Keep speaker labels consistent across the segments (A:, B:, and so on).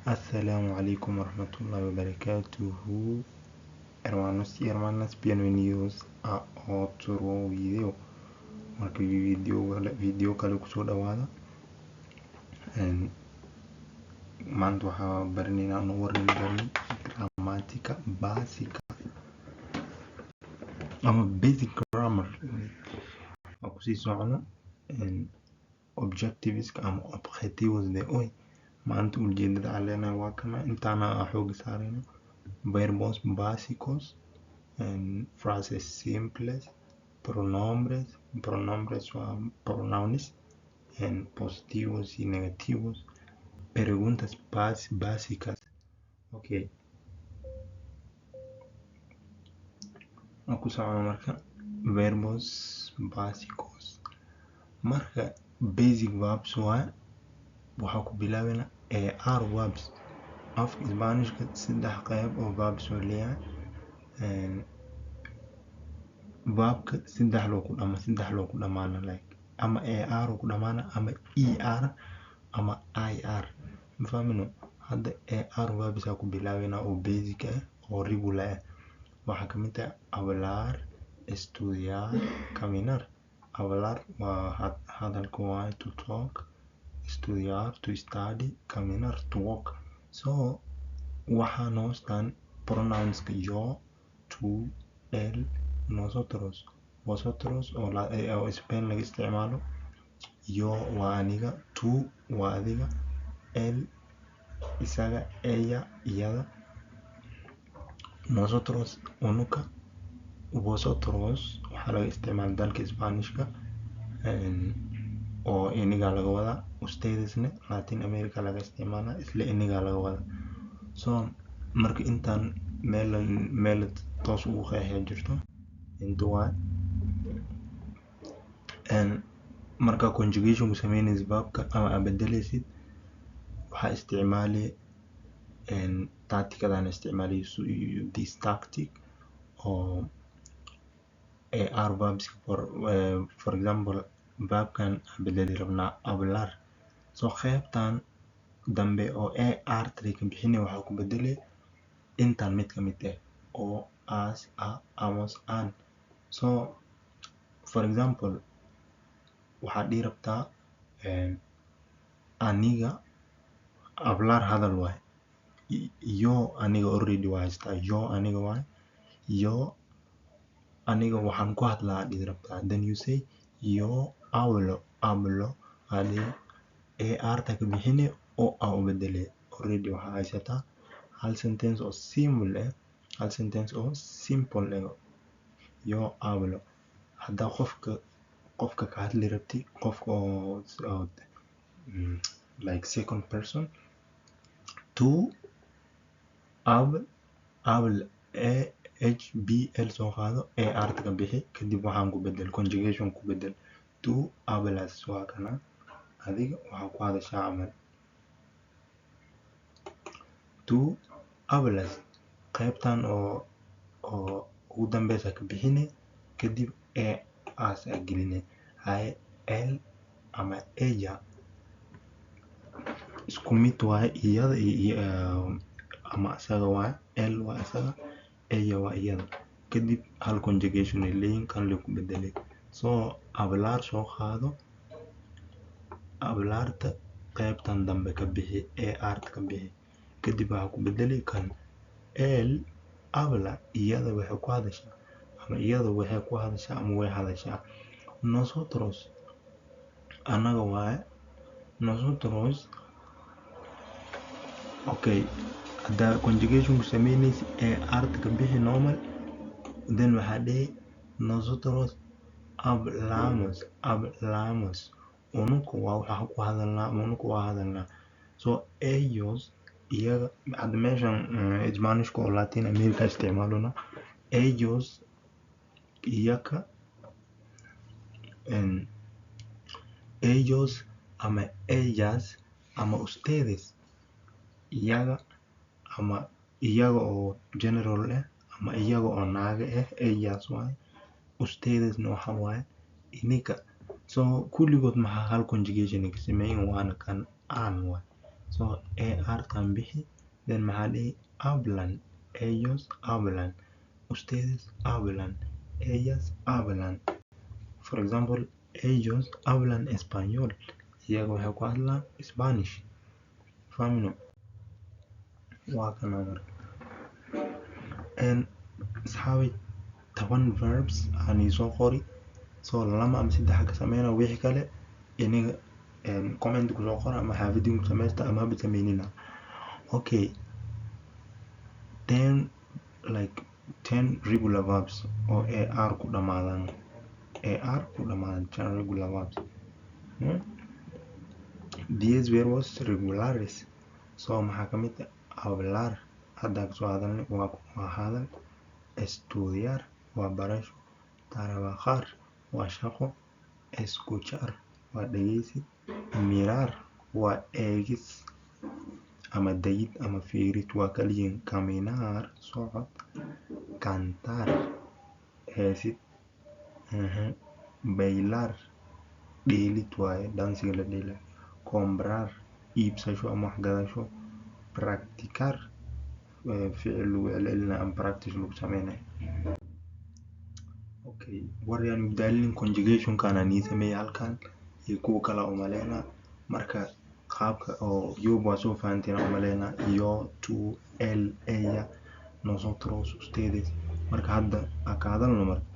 A: Assalamu alaikum warahmatullahi wabarakatuhu. Hermanos y hermanas, bienvenidos a otro video. Marka video kale kusoo dhawaada. Maanta waxaa baranaynaa ama warrami doona gramática básica ama basic grammar. Waa kusii socono objectives ama objetivos de hoy. Maanta ujeedada aan leenahay waa kana intaana xooga saarayna: verbos básicos, frases simples, pronombres, pronombres waa pronouns, positivos y negativos, preguntas básicas. Okay, waan ku socono marka verbos básicos. Marka basic verbs waa waxaa ku bilaabayna ar verbs. Afka Isbaanishka saddex qeyb oo verbs oo leeyahay. Verbka saddex loo ku dhama, saddex loo ku dhamaana, like ama ar ku dhamaana ama er ama ir. Ma fahmino? Hadda ar verbs aa ku bilaabayna oo basic ah oo regular ah. Waxaa kamid ah hablar, estudiar, caminar. Hablar waa hadalka waaye, to talk; estudiar, to study; caminar, to walk. So waxaa hoostan pronounska: yo, tú, él, nosotros, vosotros oo Spain laga isticmaalo. Yo waa aniga, tú waa adiga, él isaga, ella iyada, nosotros unuka, vosotros waxaa laga isticmaala dalka Isbaanishka oo iniga laga wadaa, ustedesna Latin America laga isticmaalaa, isla iniga laga wadaa. So marka intaan meel meel toos ugu qeexaya jirto inta waa marka conjugation ku sameynaysid verbka ama aad bedeleysid, waxaa isticmaali tacticadan isticmaali, this tactic oo ar verbs. For example, verbkan aan bedeli rabnaa, hablar. So qeybtan dambe oo ar ka bixinay waxaa ku bedeli intan mid kamid ah oo as, a, amos, an. So for example, waxaad dhihi rabtaa aniga. Hablar hadal waay. Yo aniga already waa haystaa, yo aniga waay. Yo aniga waxaan ku hadlaa dhihi rabtaa, then you say yo hablo. Hablo aa dhihi, ar ta ka bixini o aa u bedele. Already waxaa haysataa hal sentence oo simple ah, hal sentence oo simple ah: yo hablo. Haddaa qofka ka hadli rabti, qofka oo like second person, tú habl a h b l soo qaado, a r ta ka bixi, kadib waxaan ku bedel, conjugation ku bedel: tú hablas. Waa kana, adiga waxaa ku hadashaa camal. Tú hablas, qaybtan oo ugu dambeysa ka bixine, kadib a as aa geline. Haye, él ama ella isku mid waaye, iyada iyo ama asaga waaye. Él waa isaga, ella waa iyada. Kadib hal conjugation ay leeyihin, kan lee ku bedelay. So hablar soo qaado, hablarta qaybtan dambe ka bixi, ar ka bixi, kadib waxaa ku bedeli kan: él habla, iyada waxay ku hadashaa ama iyada waxay ku hadashaa ama way hadashaa. Nosotros anaga waaye. Nosotros, okay, haddaa conjugation ku sameynaysid, ar ta ka bixi normal, then waxaa dhihi nosotros hablamos. Hablamos, unuku waa waxaa ku hadalnaa ama unuku waa hadalnaa. So ellos iyaga. Hadda meeshan Isbaanishka oo Latin America isticmaalona. Ellos iyaka, ellos ama ellas ama ustedes iyaga ama iyaga oo general ah ama iyaga oo naaga ah, ellas waaye. Ustedesna waxa waaye ininka. So kulligood maxaa hal conjugation ay ka sameeyeen, waana kan an waay. So ar tan bixi, then maxaa dhihi? Hablan. Ellos hablan, ustedes hablan, ellas hablan. For example, ellos hablan español, iyaga waxay ku hadlaan Spanish. Fahmino? Waa kana. Marka asxaabi, 10 verbs aan iisoo qori, so lama ama saddex ka sameyna. Wixii kale iniga comment kusoo qora ama xaafadiin ku sameysta ama haba sameynina. Okay, 10, like 10 regular verbs oo ar ku dhamaadaan, ar ku dhamaadaan, 10 regular verbs, 10 verbos regulares. So maxaa ka mid ah? Hablar, hadda kasoo hadalnay, waa hadal. Estudiar waa barasho. Trabajar waa shaqo. Escuchar waa dhegeysi. Mirar waa eegis ama dayid ama fiirid, waa kala yihiin. Caminar, socod. Cantar, heesid. Bailar, dheelid waaye, dansiga la dheelayo. Comprar, iibsasho ama wax gadasho. Practicar, ficil lagu celcelinayo ama practice lagu sameynayo. Okay, war yaan daalinin. Conjugation-kan aan ii sameeyay halkan iyo kuwa kale umaleynaa. Marka qaabka oo yob waa soo fahanteen umaleynaa: yo, tú, él, ella, nosotros, ustedes. Marka hadda ka hadalno. Marka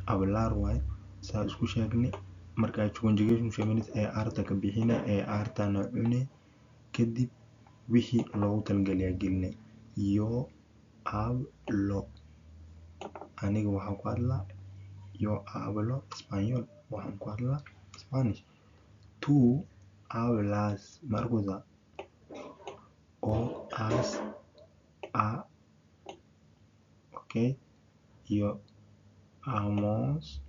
A: hablar waaye, saa isku sheegnay. Marka conjugation sameynaysa, ee arta ka bixina, ee artana cune, kadib wixii loogu talagalayaa gelinay. Yo hablo, aniga waxaan ku hadlaa. Yo hablo español, waxaan ku hadlaa Spanish. Tú hablas, ma arkaysaa? O, as, a, okay, iyo amos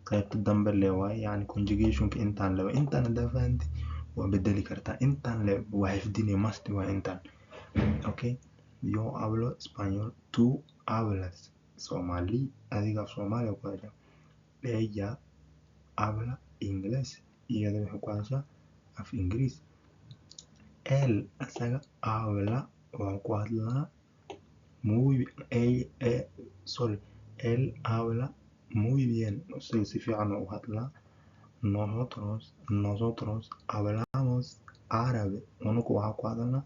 A: qaybta dambe le waaye. Yani conjugationka intaan le, intaan haddaa fahantay waa bedeli kartaa. Intaan le waa xifdinay, must waa intaan. Okay, yo hablo español, tú hablas somali, adiga af Soomaaliya ku hadashaa. Ella habla inglés, iyada waxay ku hadashaa af Ingiriis. Él, asaga, habla, waa ku hadlaa, muy sorry, él habla muy bien, isaga si fiican u hadlaa. Nosotros hablamos árabe, unuku waxaa ku hadalnaa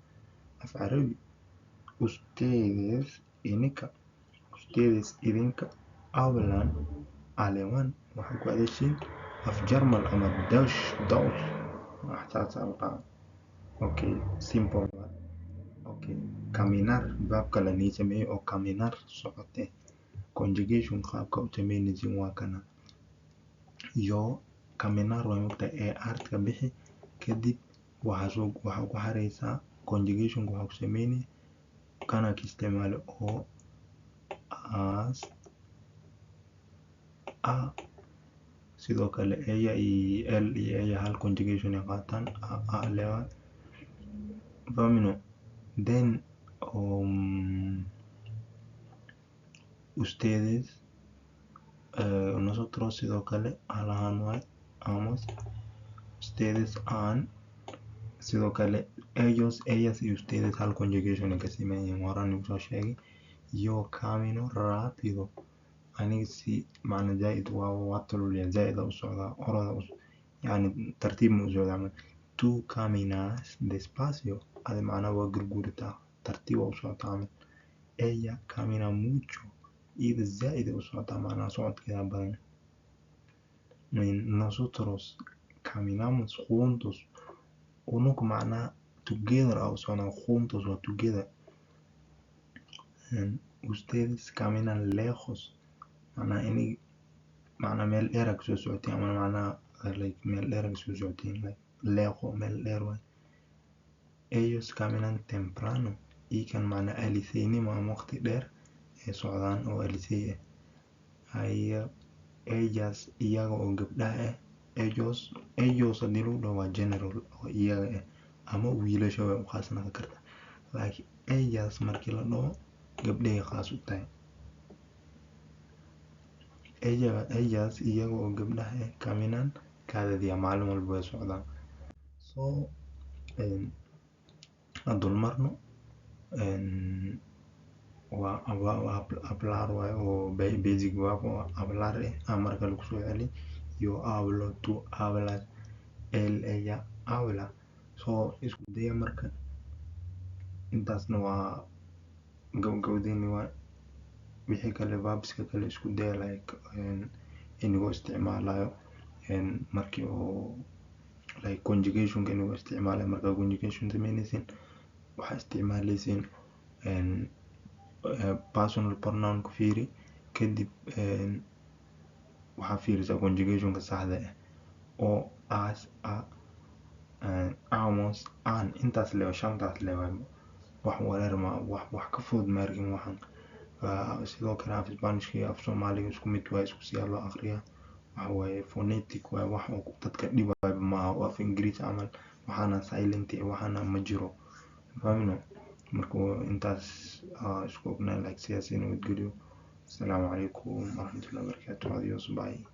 A: af Carabi. Ustedes, ininka, ustedes, idinka, hablan alemán, waxaa ku hadashiin af Jarmal ama Deutsch, Deutsch wax saas aa la dhahaa. Okay, simple. Okay, caminar, verb kale nii sameeyey oo caminar, socote. Conjugation qaabka u sameynaysin waa kana. Yo caminar waa mogtahay, ee artka bixi, kadib waxaa soo waxaa ku xareysaa conjugationka. Waxaa ku sameynay kana ka isticmaali o, as, a. Sidoo kale ella iyo él iyo ella hal conjugation ay qaataan, a a lewa fahmino. Then ustedes, nosotros sidoo kale halahaan waay, amos. Ustedes aan. Sidoo kale ellos, ellas iyo ustedes hal conjugation ay ka siman yihiin, horaan igu soo sheegay. Yo camino rápido, aniga si macna zaaid waa tololiya, zaaid u socdaa, oroda, yani tartiib ma u socdaa. Tú caminas despacio, adi macnaha waa gurguritaa, tartiib waa u socotaa camal. Ella camina mucho, iyada zaaid ay u socotaa, macnaha socodkeeda badan. Nosotros caminamos juntos, unuku macnaha together aa u soconaa, juntos waa together. Ustedes caminan lejos, macnaha ini macnaha meel dheer aa kasoo socotiin ama macnaha like meel dheer aa kasoo socotiin, like lejos meel dheer waay. Ellos caminan temprano, iyakan macnaha aliseynimo ama waqti dheer ay socdaan oo alisey ah. Haya, ellas, iyaga oo gabdhaha ah. Ellos, ellos hadii lagu dhaho waa general oo iyaga ah ama wiilasha way u khaas noqon kartaa, laakiin ellas markii la dhaho gabdhahay khaas u tahay. Ellas, iyaga oo gabdhaha ah, caminan cada día, maalin walba way socdaan. So Aan dulmarno. Waa hablar waaye oo basic verb oo hablar eh aan mar kale kusoo celi: yo hablo, tú hablas, él, ella habla. So isku daya. Marka intaasna waa gabagabadeyni. Waa wixii kale, verbska kale isku daya, like inigoo isticmaalayo markii oo like conjugationka inigoo isticmaalayo. Markaa conjugation sameyneysin, waxaa isticmaaleysin personal pronoun ku fiiri, kadib waxaa fiirisaa conjugationka saxda ah oo as, a, amos, an. Intaas le, shantaas le waay. Wax wareer ma wax ka fudud ma arkin waxan. Sidoo kale af Spanishka iyo af Soomaaliga isku mid waay, isku siyaa loo aqriyaa. Waxa waaye phonetic waay, wax oo dadka dhibayo maaha oo af Ingiriis camal waxaana silent, waxaana ma jiro, fahmino. Marka intaas isku ognahay, like sidaas, nabadgelyo. Asalaamu calaykum waraxmatullahi wabarakaatu. Adios, bye.